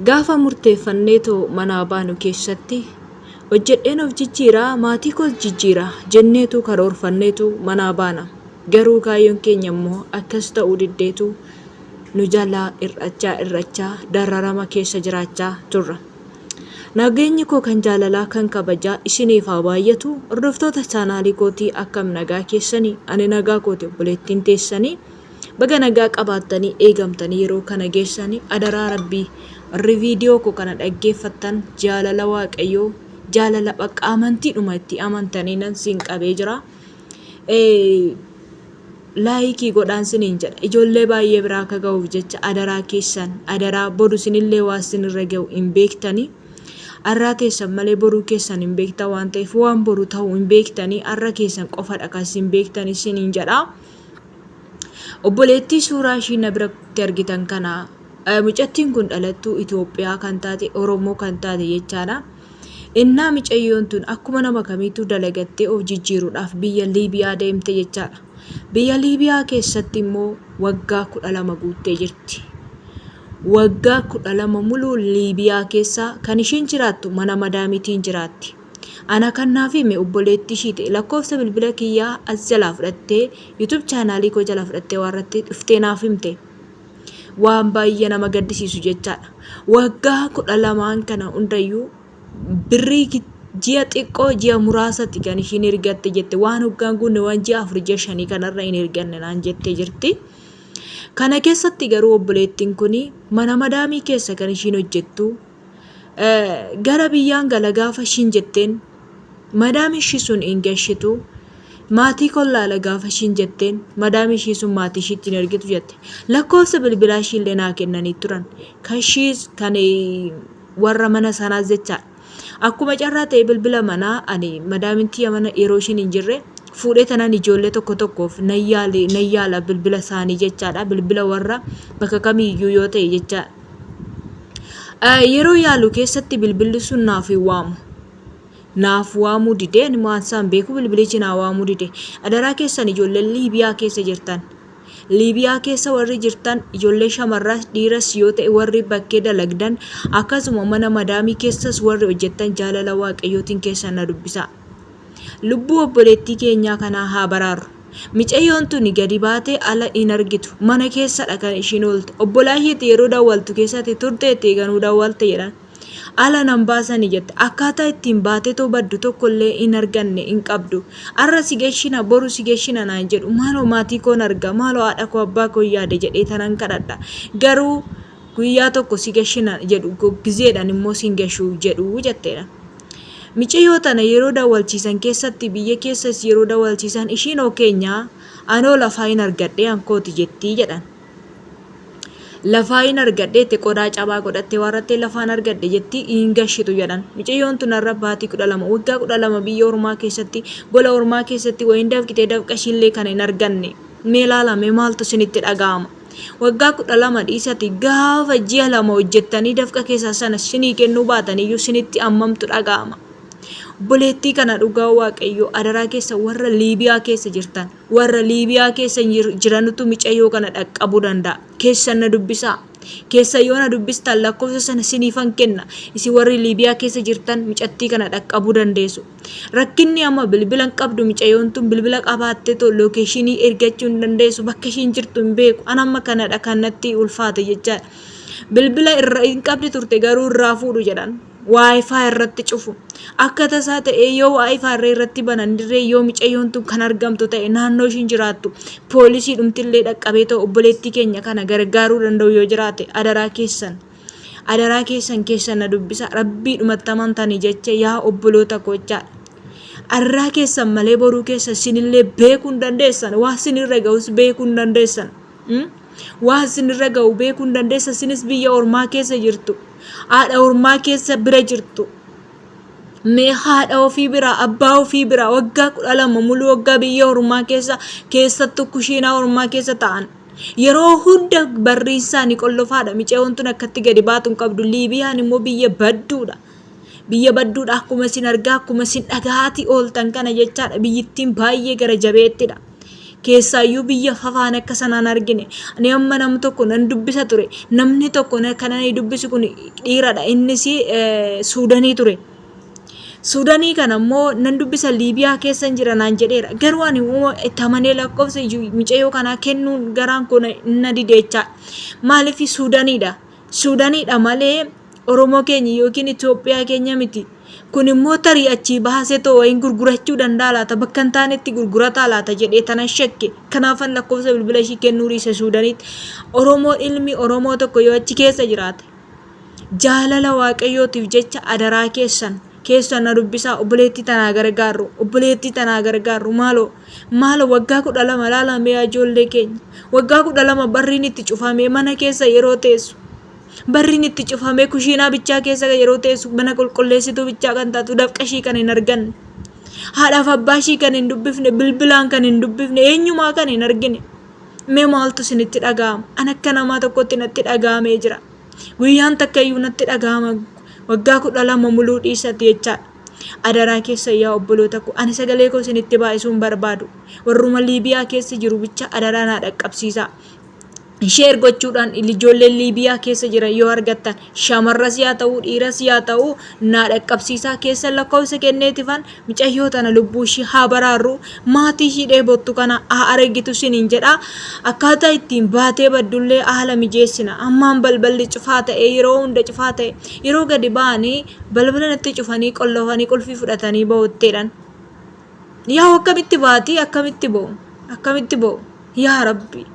Gaafa murteeffanneetoo manaa baanu keessatti hojjedheen of jijjiira, maatii koos jijjiira jenneetu karoorfanneetu manaa baana. Garuu kaayyoon keenya immoo akkas ta'uu diddeetu nu jalaa hir'achaa hir'achaa dararama keessa jiraachaa turra. Nageenyi koo kan jaalalaa kan kabajaa isiniif haa baay'atu. Hordoftoota chaanaalii kootii akkam nagaa keessanii? Ani nagaa kooti obboleettiin teessanii. Baga nagaa qabaattanii eegamtanii yeroo kana geessanii adaraa rabbii warri viidiyoo koo kana dhaggeeffattan jaalala waaqayyoo jaalala bakka amantiidhuma itti amantanii nan siin qabee jira. Laayikii godhaan siniin jedha. Ijoollee baay'ee biraa akka ga'uuf jecha adaraa keessan adaraa boru sinillee waa sinirra ga'u hin beektanii. Arraa teessan malee boruu keessan hin beektan waan ta'eef waan boru ta'u hin beektanii arra keessan qofadha kan sin beektanii siniin jedha. Obboleettii suuraa ishii na biratti argitan kana mucattiin kun dhalattuu Itoophiyaa kan taate Oromoo kan taate jechaadha. Innaa micayyoon tun akkuma nama kamiituu dalagattee of jijjiiruudhaaf biyya Liibiyaa deemte jechaadha. Biyya Liibiyaa keessatti immoo waggaa 12 guuttee jirti. Waggaa 12 muluu Liibiyaa keessa kan ishiin jiraattu mana madaamiitiin jiraatti. Ana kan naaf hime obboleettii ishii ta'e lakkoofsa bilbila kiyyaa as jalaa fudhattee YouTube chaanaalii koo jalaa fudhattee waan irratti dhuftee naaf himte. Waan baay'ee nama gaddisiisu jechaadha. Waggaa 12n kana hundayyuu birrii ji'a xiqqoo ji'a muraasatti kan ishiin ergatte jette waan hoggaan guunne waan ji'a 4 ji'a 5 kanarra hin erganne naan jettee jirti. Kana keessatti garuu obboleettiin kun mana madaamii keessa kan ishiin hojjettu Gara biyyaan gala gaafa ishiin jetteen madaam ishii sun hin gashitu maatii kon laala gaafa ishiin jetteen madaam ishii sun maatii ishiitti hin ergitu jette. Lakkoofsa bilbilaa ishiillee naa kennanii turan. Kan ishiis kan warra mana sanaas jechaadha. Akkuma carraa ta'e bilbila manaa ani madaamin tiyya mana yeroo ishiin hin jirre fuudhee tanan ijoollee tokko tokkoof nan yaali nan yaala bilbila isaanii jechaadha. Bilbila warra bakka kamiiyyuu yoo ta'e jechaadha. Yeroo yaalu keessatti bilbilli sun naaf hin waamu. Naaf waamuu dide ani waan isaan beeku bilbilichi naa waamuu dide. Adaraa keessan ijoolleen Liibiyaa keessa jirtan. Liibiyaa keessa warri jirtan ijoollee shamarraas dhiiras yoo ta'e warri bakkee dalagdan akkasuma mana madaamii keessas warri hojjettan jaalala waaqayyootiin keessan na dubbisaa. Lubbuu obboleettii keenyaa kanaa haa baraarru. Micayyoon tuni gadi baatee ala hin argitu. Mana keessadha kan ishiin oolte. Obbolaa ishiitti yeroo dawwaltu keessatti turteetti eeganuu dawwalte jedhan. Ala nan baasani jette. Akkaataa ittiin baateetoo baddu tokkollee hin arganne hin qabdu. Arra si gashina boru si gashina naan jedhu. Maaloo maatii koon arga maaloo haadha koo abbaa koon yaade jedhee tanan kadhadha. Garuu guyyaa tokko si gashina jedhu gizeedhan immoo sin gashu jedhu jetteedha. Micayoo tana yeroo dawalchiisan keessatti biyya keessas yeroo dawalchiisan ishiin hoo keenyaa anoo lafaa hin argadhee ankooti jettii jedhan. Lafaa hin argadhee itti qodaa cabaa godhattee waarrattee lafaan argadhe jettii hin gashitu jedhan. Micayyoon tun har'a baatii 12 waggaa 12 biyya ormaa keessatti gola ormaa keessatti wayin dafqitee dafqa ishiillee kan hin arganne. Mee laala mee maaltu isinitti dhaga'ama? Waggaa 12 dhiisati gaafa ji'a 2 hojjettanii dafqa keessan sana sinii kennuu baataniyyuu sinitti hammamtu dhaga'ama. Obboleettii kana dhugaa Waaqayyoo adaraa keessa warra Liibiyaa keessa jirtan warra Liibiyaa keessa jiranutu micayyoo kana dhaqqabuu danda'a. Keessan na dubbisaa. Keessan yoo na dubbistan lakkoofsa sana siniifan kenna. Isin warri Liibiyaa keessa jirtan micattii kana dhaqqabuu dandeessu. Rakkinni amma bilbila hin qabdu micayoon tun bilbila qabaattetoo lookeeshinii ergachuu hin dandeessu bakka ishiin jirtu hin beeku an amma kanadha kan natti ulfaate jechaadha. Bilbila irra hin qabdi turte garuu irraa fuudhu jedhan waayifaa irratti cufu akka tasaa ta'ee yoo waayifaa irra irratti banan dirree yoo micayyoon tun kan argamtu ta'e naannoo ishiin jiraattu poolisii dhumtillee dhaqqabee ta'u obboleettii keenya kana gargaaruu danda'u yoo jiraate adaraa keessan. Adaraa keessan keessan na dubbisa rabbii dhumatti amantani jecha yaa obboloota koo jechaadha. Arraa keessan malee boruu keessan sinillee beekuu hin dandeessan waa sinirra ga'us beekuu hin dandeessan. Waa sinirra ga'u beekuu hin dandeessan sinis biyya ormaa keessa jirtu. Haadha ormaa keessa bira jirtu. Mee haadha ofii biraa abbaa ofii biraa waggaa 12 muluu waggaa biyya ormaa keessa keessattuu kushiinaa ormaa keessa ta'an. Yeroo hunda barriin isaanii qollofaadha. Micayoon tun akkatti gadi baatu hin qabdu. Liibiyaan immoo biyya badduudha. Biyya badduudha akkuma isin argaa akkuma isin dhaga'aatii ooltan kana jechaadha. Biyyittiin baay'ee gara jabeettidha. Keessaayyuu biyya fafaan akka sanaan argine. Ani amma nam tokko nan dubbisa ture. Namni tokko kan ani dubbisu kun dhiiradha. Innis Suudanii ture. Suudanii kana immoo nan dubbisa Liibiyaa keessan jira naan jedheera. Garuu ani itti amanee lakkoofsa mucayyoo kanaa kennuun garaan koo na dide jechaadha. Maaliif Suudaniidha. Suudaniidha malee Oromoo keenya yookiin Itoophiyaa keenya miti. Kun immoo tarii achii baasee too wayiin gurgurachuu danda'a laata bakka hin taanetti gurgurataa laata jedhee tanan shakke. Kanaafan lakkoofsa bilbila ishii kennuu dhiise Suudaniitti. Oromoon ilmi Oromoo tokko yoo achi keessa jiraate jaalala Waaqayyootiif jecha adaraa keessan keessan na dubbisaa obboleettii tanaa gargaarru obboleettii tanaa gargaarru maaloo maaloo waggaa 12 ilaalamee ijoollee keenya waggaa 12 barriin itti cufamee mana keessa yeroo teessu barriin itti cufamee kushiinaa bichaa keessa yeroo teessu mana qulqulleessituu bichaa kan taatu dafqa ishii kan hin arganne haadhaaf abbaa ishii kan hin dubbifne bilbilaan kan hin dubbifne eenyumaa kan hin argine mee maaltu isinitti dhaga'ama an akka namaa tokkotti natti dhaga'amee jira. Guyyaan takka iyyuu natti dhaga'ama waggaa 12 muluu dhiisati jechaadha. Adaraa keessa yaa obboloota koo ani sagalee koo isinitti baay'isuu hin barbaadu. Warruma Liibiyaa keessa jiru bicha adaraa naa dhaqqabsiisaa. Sheer gochuudhaan ijoolleen Liibiyaa keessa jiran yoo argattan shamarras yaa ta'uu dhiiras yaa ta'uu naa dhaqqabsiisaa keessa lakkoofsa kenneetifan Micayyoo tana lubbuu ishii haa baraarru, maatii ishii dheebottu kana haa argitu isiniin jedha. Akkaataa ittiin baatee baddullee haala mijeessina. Ammaan balballi cufaa ta'e yeroo hunda cufaa ta'e yeroo gadi ba'anii balbala natti cufanii qollofanii qulfii fudhatanii ba'utteedhan. Yaa akkamitti baatii akkamitti ba'u akkamitti ba'u yaa rabbi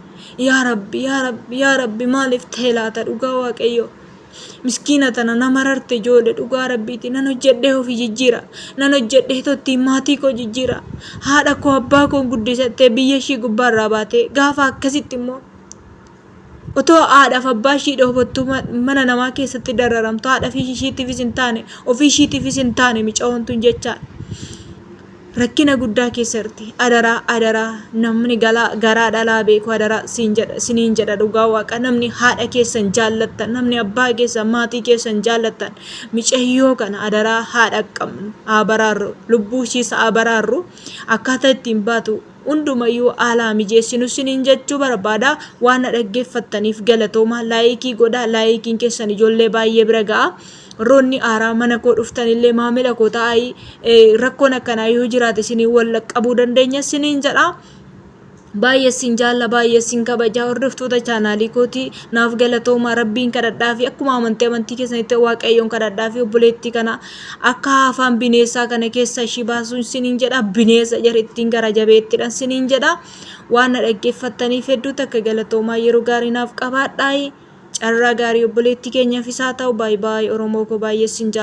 yaa rabbi yaa rabbi yaa rabbi maaliif ta'e laata dhugaa waaqayyoo. Miskiina tana na mararte ijoole dhugaa rabbiiti nan hojjedhee ofi jijjiira nan hojjedhee tottiin maatii koo jijjiira haadha koo abbaa koo guddisattee biyya ishii gubbaarraa baatee gaafa akkasitti immoo otoo haadhaaf abbaa ishii dhoobottuu mana namaa keessatti dararamtu haadha fi ishiitiifis hin taane ofii ishiitiifis hin taane micawoon tun jechaadha. Rakkina guddaa keessa jirti. Adaraa adaraa namni galaa garaa dhalaa beeku adaraa siin jedha siniin jedha dhugaa waaqa namni haadha keessan jaallattan namni abbaa keessan maatii keessan jaallattan micayyoo kana adaraa haa dhaqqabnu haa baraarru lubbuu ishiis haa baraarru akkaataa ittiin baatu hundumayyuu haalaa mijeessinu siniin jechuu barbaada waan na dhaggeeffattaniif galatooma laayikii godha laayikiin keessan ijoollee baay'ee bira ga'a. Warroonni haaraa mana koo dhuftan illee maamila koo ta'aa rakkoon akkanaa yoo jiraate isinii wal qaqqabuu dandeenya isiniin jedha. Baay'ee isin jaalla baay'ee isin kabaja hordoftoota chaanaalii kootii naaf galatooma rabbiin kadhadhaa fi akkuma amantii amantii keessanitti waaqayyoon kadhadhaa fi obboleettii kana akka afaan bineessaa kana keessa ishii baasuun isiniin jedha bineessa jarittiin gara jabeettidha isiniin jedha waan na dhaggeeffattaniif hedduu takka galatoomaa yeroo gaarii naaf qabaadhaa. Carraa gaarii obboleettii keenyafis haa ta'u baay baay oromoo koo baay'ee sin jaalladha.